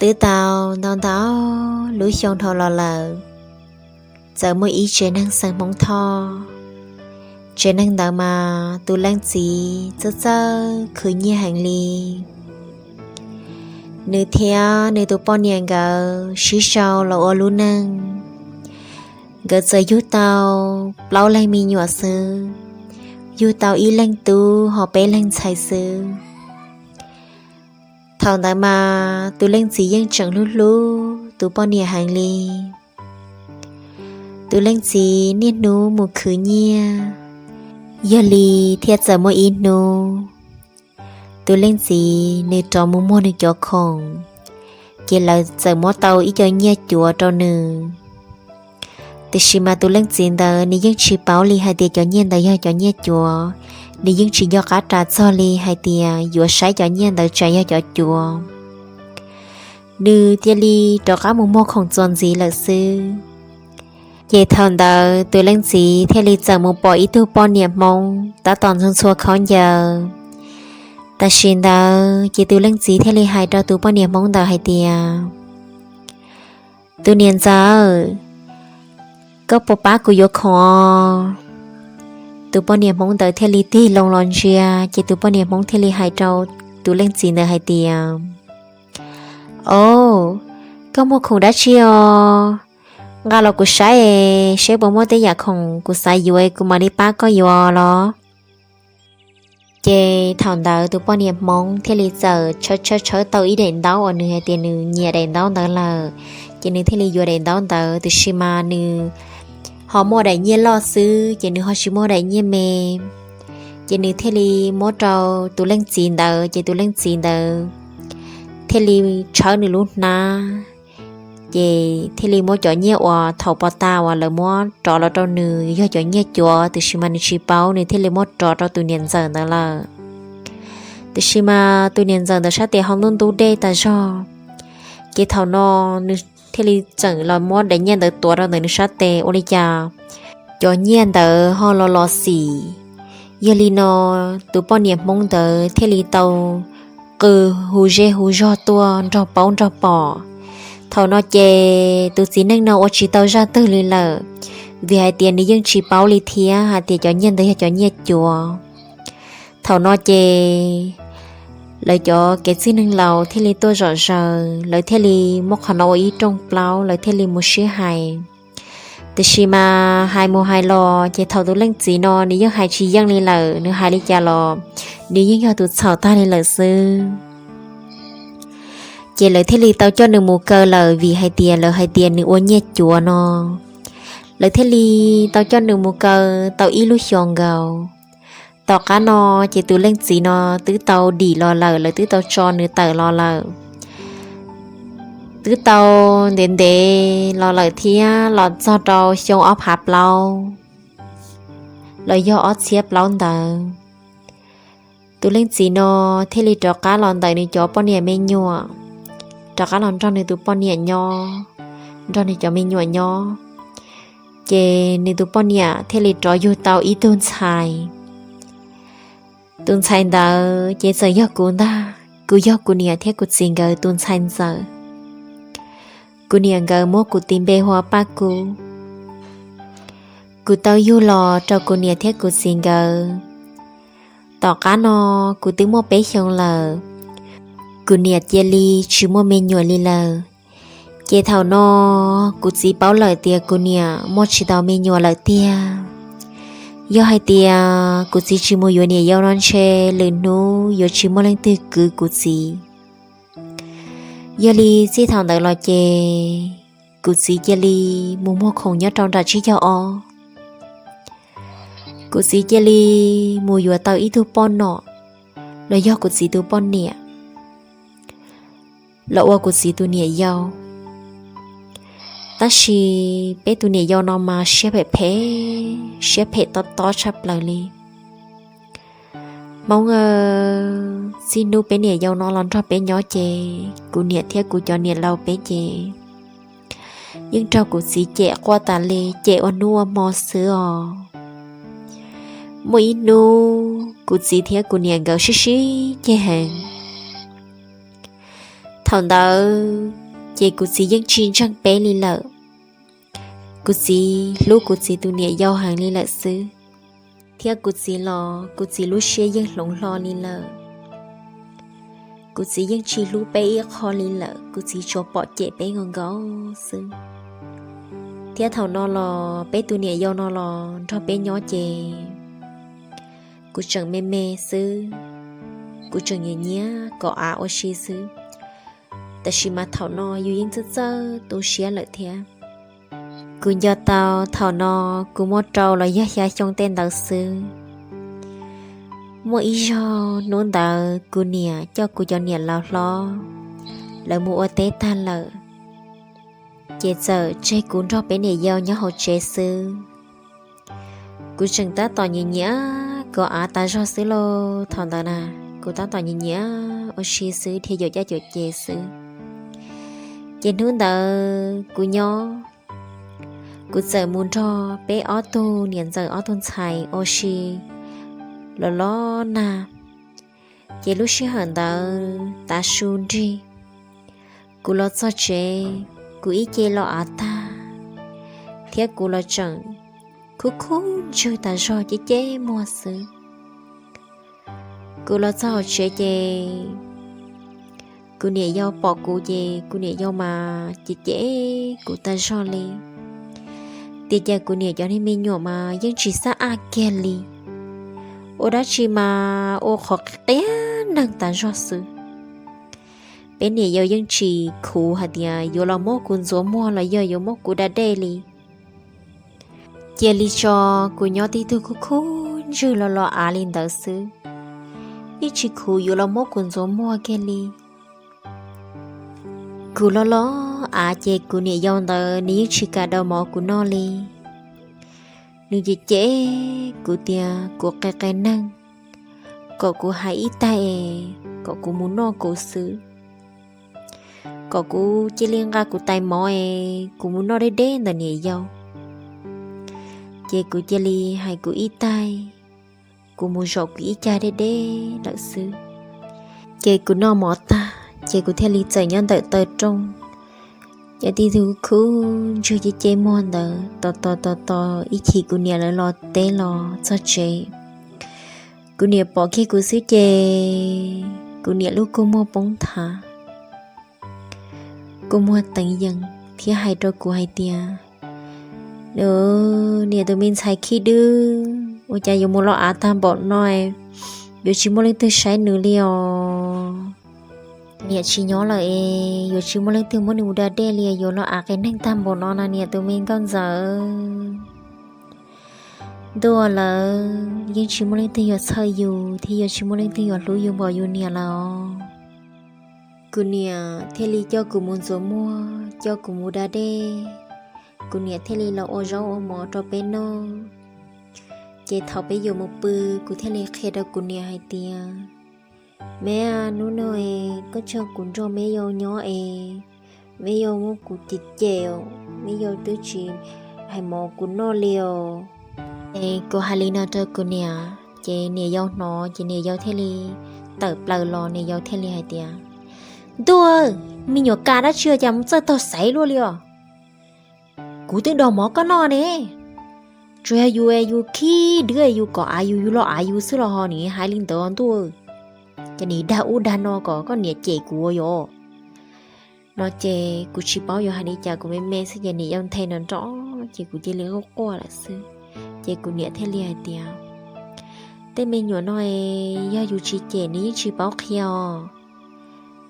Twb tau ntau ntau lub xyoo dhau los lawm, txawm muaj ib tsev neeg xeem Hmoob Thoj. Tsev neeg ntawd mas tus leej txiv txawj txawj khwv nyiaj heev li. Nws thiab nws tus poj niam nkawd sib sau los ua lub neej. Nkawd txawm yug tau plaub leeg me nyuam xwb, yug tau ib leeg tub ho peb leeg ntxhais xwb. Thaum ntawd mas tus leej txiv yeej tseem hlub hlub tus poj niam heev li. Tus leej txiv niaj hnub mus khwv nyiaj, yog li thiaj txawm muaj ib hnub tus leej txiv nws rov mus muag nws cov khoom, ces lawv txawm muab tau ib co nyiaj cuav rau nws. Tiam sis mas tus leej txiv ntawd nws yeej tsis paub li hais tias cov nyiaj ntawd yog cov nyiaj cuav, nws yeej tsis nco qab ras txog li hais tias yuav saib cov nyiaj ntawd tsam yog cov cuav. Nws cia li rov qab mus muag khoom txuas ntxiv lawm xwb. Ces thaum ntawd tus leej txiv thiaj li txawm mus pom ib tug poj niam Hmoob tab tom ntxhua ntxhua khaub ncaws. Tam sim ntawd ces tus leej txiv thiaj li hais rau tus poj niam Hmoob ntawd hais tias, Tus niam ntxawm, koj puas pab kuv yuav khoom os? Tus poj niam Hmoob ntawd thiaj li tig loo los ntsia, ces tus poj niam Hmoob thiaj li hais rau tus leej txiv ntawd hais tias, Au, koj muag khoom dab tsi os? Nqa los kuv saib, saib puas muaj tej yam khoom kuv xav yuav kuv mam li pab koj yuav los. Ces thaum ntawd tus poj niam Hmoob thiaj li txawm tshawb tshawb tshawb tau ib daim ntaub uas nws hais tias nws nyiam daim ntaub ntawd lawm, ces nws thiaj li yuav daim ntaub ntawd, tiam sis mas nws ho muaj daim nyiaj loj xwb, ces nws ho tsis muaj daim nyiaj me. Ces nws thiaj li muab rau tus leej txiv ntawd, ces tus leej txiv ntawd thiaj li tshawb nws lub hnab, ces thiaj li muab cov nyiaj uas thaum pos tas uas lawv muab rov los rau nws yog cov nyiaj cuav, tiam sis mas nws tsis paub, nws thiaj li muab rov rau tus niam ntxawm ntawd lawm. Tiam sis mas tus niam ntxawm ntawd sab tes ho ntub ntub dej tas zog, ces thaum no nws thiaj li txawm los muab daim nyiaj ntawd tuav rau ntawm nws sab tes, ua li cas cov nyiaj ntawd ho los los xim. Yog li no tus poj niam Hmoob ntawd thiaj li tau qw hu zej hu zog tuaj nrog paub nrog pom. Thaum no ces tus txiv neej no ua tsis tau zaj twg li lawm, vim hais tias nws yeej tsis paub li thiab hais tias cov nyiaj ntawd yog cov nyiaj cuav. Thaum no ces lawv cov kev txwj neeg laus thiaj li tuaj zom zaws, lawv thiaj li muab qhov no ua ib rooj plaub, lawv thiaj li mus sib hais. Tiam sis mas hais mus hais los ces thaum tus leej txiv no nws yeej hais tsis yeej li lawm, nws hais li cas los nws yeej yog tus txhaum tag li lawm xwb. Ces lawv thiaj li tau coj nws mus kaw lawm, vim hais tias lawv hais tias nws ua nyiaj cuav no. Lawv thiaj li tau coj nws mus kaw tau ib lub xyoos nkaus. Tom qab no ces tus leej txiv no twb tau dim los lawm, lawv twb tau tso nws tawm los lawm. Twb tau ntev ntev los lawm thiab, los txog rau xyoo ob phav plaub los yog ob txhiab plaub ntawd, tus leej txiv no thiaj li rov qab los ntawm nws cov poj niam me nyuam, rov qab los nrog nws tus poj niam nyob, nrog nws cov me nyuam nyob. Ces nws tus poj niam thiaj li rov yug tau ib tug ntxhais. Tus ntxhais ntawd ces txawm yog kuv ntag, kuv yog kuv niam thiab kuv txiv nkawd tus ntxhais ntxawm. Kuv niam nkawd muab kuv tis npe hu ua Paj Kub. Kuv tau yug los rau kuv niam thiab kuv txiv nkawd. Tom qab no kuv twb muaj peb xyoo lawm, kuv niam cia li tsis muaj me nyuam li lawm. Ces thaum no kuv txiv paub lawm tias kuv niam muaj tsis tau me nyuam lawm tiag. Yog hais tias kuv txiv tsis mus yuav niam yau no ntshe lwm hnub yuav tsis muaj leej twg kwv kuv txiv. Yog li txij thaum ntawd los ces kuv txiv cia li mus muag khoom nyob rau nram tsib caug ob. Kuv txiv cia li mus yuav tau ib tug poj nom, los yog kuv txiv tus poj niam los ua kuv txiv tus niam yau. Tab sis peb tus niam yau no mas siab phem phem, siab phem tob tob tshaj plaws li. Hmoob aw, txij hnub peb niam yau no los nrog peb nyob ces kuv niam thiab kuv cov niam laus peb ces yeej raug kuv txiv cem quaj tas li, cem ua hnub ua hmo xwb os. Muaj ib hnub kuv txiv thiab kuv niam nkawd sib sib ceg heev. Thaum ntawd ces kuv txiv yeej tsis ntseeg peb li lawm. Kuv txiv hlub kuv txiv tus niam yau heev li lawm xwb, thiab kuv txiv los kuv txiv lub siab yeej hloov hlo li lawm. Kuv txiv yeej tsis hlub peb ib qho li lawm, kuv txiv tsuas pom cem peb nkaus nkaus xwb. Thiab thaum no los peb tus niam yau no los nrog peb nyob ces kuv tseem me me xwb, kuv tseem nyiam nyiam kom av ua si xwb. Tab sis mas thaum no yus yeej txawj txawj tu siab lawm thiab. Kuv nco tau thaum no kuv muaj rau los yog xya xyoo tej ntawd xwb. Muaj ib zaug hnub ntawd kuv niam coj kuv cov niam laus hlob lawv mus ua teb tag lawm, ces txawm tseg kuv nrog peb niam yau nyob hauv tsev xwb. Kuv tseem tab tom nyiam nyiam kom av tas zog xwb lauj. Thaum ntawd na, kuv tab tom nyiam nyiam ua si xwb, dhia yuam caj yuam ces xwb. Ces hnub ntawd kuv nyob, kuv txawm mus nrog peb ob tug niam ntxawm ob tug ntxhais ua si los los nag. Ces lub sij hawm ntawd tav su nrig, kuv los txog tsev, kuv ib ce los av tag, thiab kuv los tseem khub khub ntswg tas zog ceb ceb muag xwb. Kuv los txog hauv tsev ces kuv niam yau pom kuv ces kuv niam yau mas cem cem kuv tas zog li. Tiag tiag kuv niam cov niag me nyuam mas yeej tsis xab aj kiag li, ua dab tsi mas ua qhov qia neeg tas zog xwb. Peb niam yau yeej tsis khuv hais tias yuav los muab kuv ntxuav muag los yog yuav muab kuv da dej li. Cia li tso kuv nyob tib tug khub khub ntswg los los av li ntawd xwb, yeej tsis khuv yuav los muab kuv ntxuav muag kiag li. Kuv los los av ces kuv niam yau ntawd nws yeej tsis kam daus mov kuv noj li. Nws cem cem kuv tias kuv qia qia neeg, kom kuv hais ib tag es kom kuv mus noj kuv xwb, kom kuv cia li nqa kuv tais mov es kuv mus noj deb deb ntawm niam yau. Ces kuv cia li hais kuv ib tag, kuv mus zaum kuv ib cag deb deb lawm xwb. Ces kuv noj mov tag ces kuv thiaj li txawm nyob ntawm taw rooj, nyob tib tug khub ntswg ceb ceb muag ntawd tos tos tos tos ib chim kuv niam lawv los teb los txog tsev. Kuv niam pom kiag kuv xwb ces kuv niam lub kua muag poob nthav, kua muag teev yees thiab hais rau kuv hais tias, niam tus me ntxhais khib dwb ua cas yuav mus los av tag npaum no, yuav tsis muaj leej twg saib nws li os. Niam tsis nyob lawm es yuav tsis muaj leej twg muab nws mus da dej li, yuav los av qia neeg tag npaum no na niam tus me nkauj ntxawm. Ntuj, lawv yeej tsis muaj leej twg yuav txhawj yus thiab yuav tsis muaj leej twg yuav hlub yus npaum yus niam lawm os. Kuv niam thiaj li coj kuv mus ntxuav muag, coj kuv mus da dej, kuv niam thiaj li los ua zaub ua mov rau peb noj. Ces thaum peb yuav mus pw, kuv thiaj li qhia rau kuv niam hais tias, me, hnub no koj tso kuv nrog me yau nyob es me yau muab kuv cem cem, me yau twb tsis hais mov kuv noj li os. Es kuv hais li no rau kuv niam, ces niam yau hnov ces niam yau thiaj li tawm plaws los, niam yau thiaj li hais tias, ntuj, me nyuam ka dab tsi cas mus txawj taug xaiv luaj li os. Kuv twb daus mov koj noj ne, tsuas yog yus, yus khib dwb yus kom av yus, yus los av yus xwb los ho nim hais li ntawd ntuj. Ces nim dag ub dag no kom koj niam cem kuv yos. No ces kuv tsis paub yuav hais li cas, kuv me me xwb ces niam yau nthe nrov nrov ces kuv cia li quaj quaj lawm xwb. Ces kuv niam thiaj li hais tias, tej me nyuam no yog yus tsis cem nws yeej tsis paub qhia os.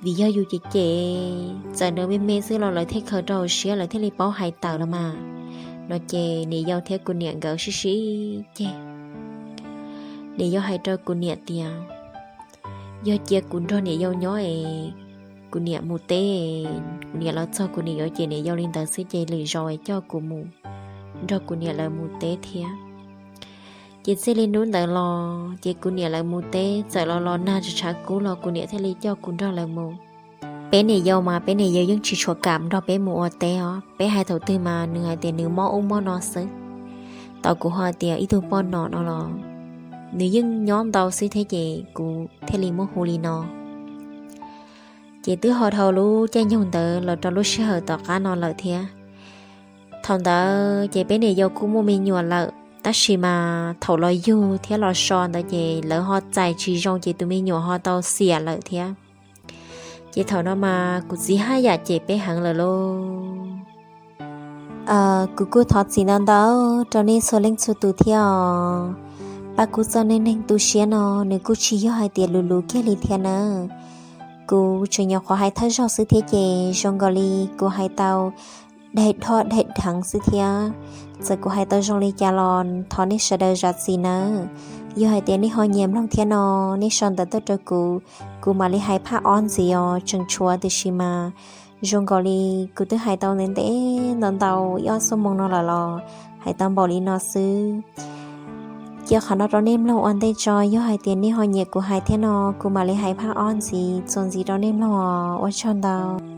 Vim yog yus cem cem, txawm nws me me xwb los lawv thiaj khaws rau hauv siab, lawv thiaj li paub hais tawm los mas. No ces niam yau thiab kuv niam nkawd sib sib ceg. Niam yau hais rau kuv niam tias, yog cia kuv nrog niam yau nyob es kuv niam mus teb, kuv niam los txog kuv niam yuav cem niam yau li ntawd xwb ces lwm zaus es coj kuv mus nrog kuv niam lawv mus teb thiab. Ces txij li hnub ntawd los ces kuv niam lawv mus teb, txawm los los nag tshav kub los kuv niam thiaj li coj kuv nrog lawv mus. Peb niam yau mas peb niam yau yeej tsis tshua kam nrog peb mus ua teb os. Peb hais thaum twg mas nws hais tias nws mob ub mob no xwb. Tau kuv ho tias ib tug poj nom no los nws yeej nyob ntau xwb thiab ces kuv thiaj li muab hu li no. Ces twb ho dhau lub caij nyoog ntawd los rau lub sij hawm tom qab no lawm thiab. Thaum ntawd ces peb niam yau kuj muaj me nyuam lawm, tab sis mas thaum los yug thiab los so ntawd ces lawv ho txais tsis zoo ces tus me nyuam ho tau xiam lawm thiab. Ces thaum no mas kuv txiv haj yam cem peb heev lawm lauj. Kuv kuj thov txim ntau ntau rau nej txhua leej txhua tus thiab os. Paj Kub txoj neej neeg tu siab no nws kuj tsis yog hais tias luv luv kiag li thiab nawb. Kuv tseem nyuam qhuav hais thawj zaug xwb thiab ces zoo nkaus li kuv hais tau daig dho daig dheev xwb thiab. Txawm kuv hais tau zoo li cas los thov nej sawv daws zam txim nawb. Yog hais tias nej ho nyiam mloog thiab no, nej sau ntawv tuaj rau kuv, kuv mam li hais phaj ob ntxiv os. Tseem tshuav tiam sis mas zoo nkaus li kuv twb hais tau ntev ntev ntau ntau ib ob xuab moos no lawm los hais tau npaum li no xwb. Cia qhov no rau nej mloog ua ntej tso, yog hais tias nej ho nyiam kuv hais thiab no, kuv mam li hais phaj ob ntxiv txuas ntxiv rau nej mloog os. Ua tsaug ntau.